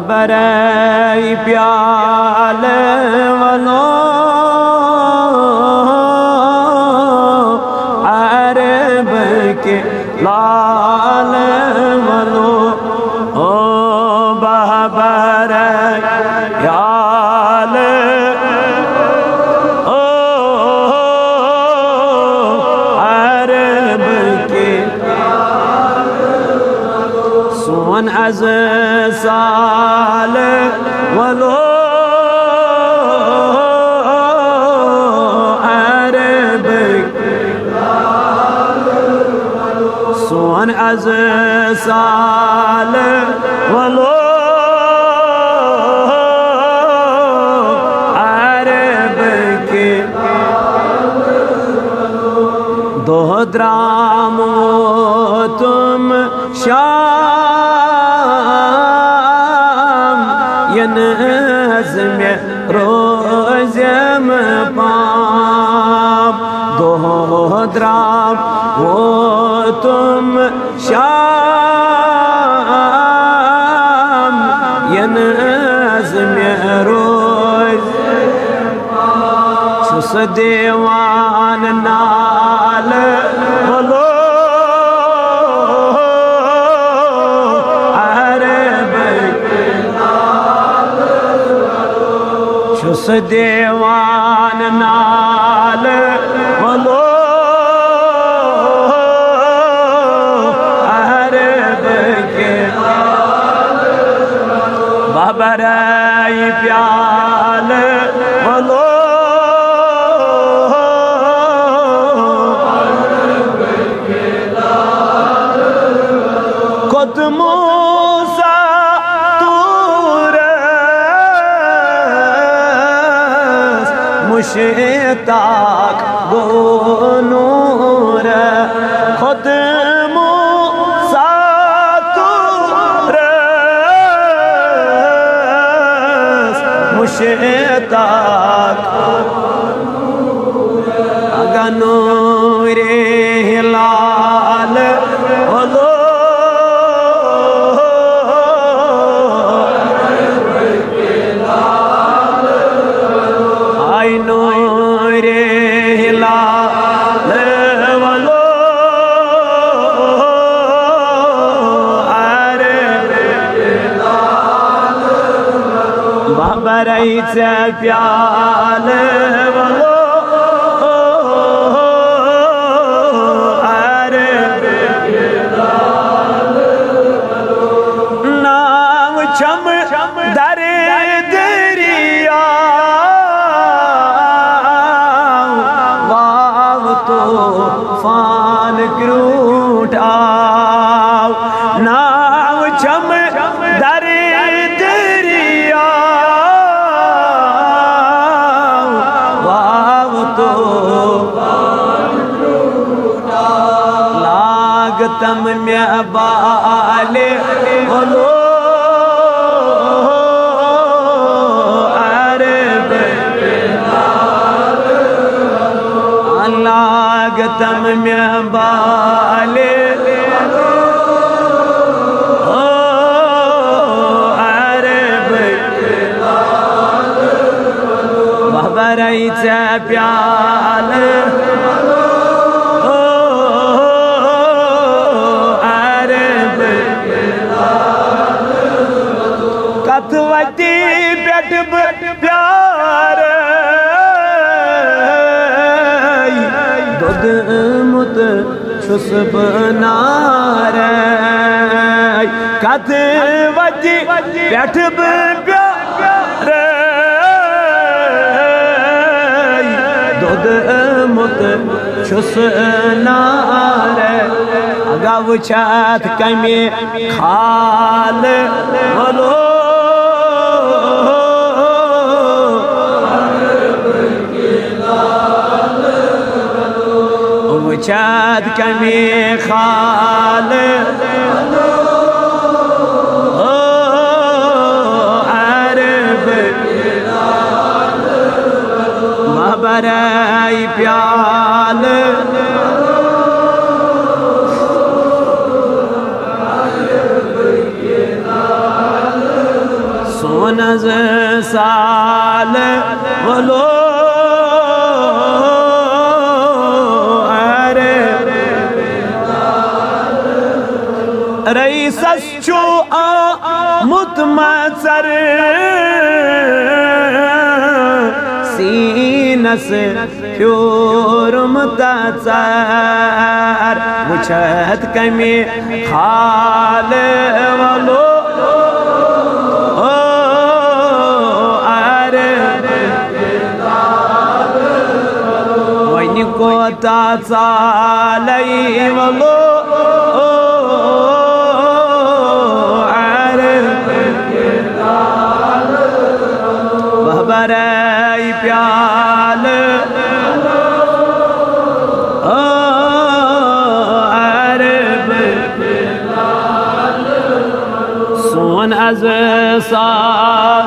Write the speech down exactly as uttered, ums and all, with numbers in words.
برے پیالہ ولو، عرب کے لال ولو، او بابر یال، او عرب کے سون از سال ولو، عرب سون از سال ولو، عرب کے دۄہ درٛامُت شام ینہٕ حظ مےٚ روزم پام۔ دۄہ درٛام ووتُم شام ینہٕ حظ مےٚ روز چھُس دیوان نالہٕ ولو، عرب چھُس دیوان نالہٕ ولو، عرب کے بابرے پیالہٕ ولو، کھوٚت موسیٰ طورس، مشتاق گوٚو نوٗرس۔ کھوٚت موسیٰ طورس، مشتاق گوٚو نوٗرِ ہلال ولو، آے نوٗرِ ہلال ولو، عرب بابرے ژےٚ پیالہٕ ولو، عرب ناو چھم در دریا، واو طوفان کرٛوٗٹھ آو۔ ناو چھم در دریا، واو طوفان لاگ تم مےٚ بالہِ ولو، عرب لاگ تم مےٚ بالہِ، او عرب بابرے ژےٚ پیالہٕ، او عرب کتھ وتی پٮ۪ٹھ بہٕ پیارے، دوٚدمُت چھُس بہٕ نارے۔ کتھ وتہِ پٮ۪ٹھ بہٕ پیارے، دوٚدمُت چھُس نارے۔ اگا وٕچھتھ کمہِ خال ولو، وٕچھتھ کمہِ خال، او عرب بابرے پیالہٕ۔ سال ولو عرب۔ رئیسس چھُ آمُت مژر، سیٖنس پھیوٗرمُت ژر۔ وٕچھتھ کمہِ حال ولو عرب۔ وۄنۍ کوتاہ ژالے ولو عرب۔ بہبرے پیالہٕ عرب۔ سون از سال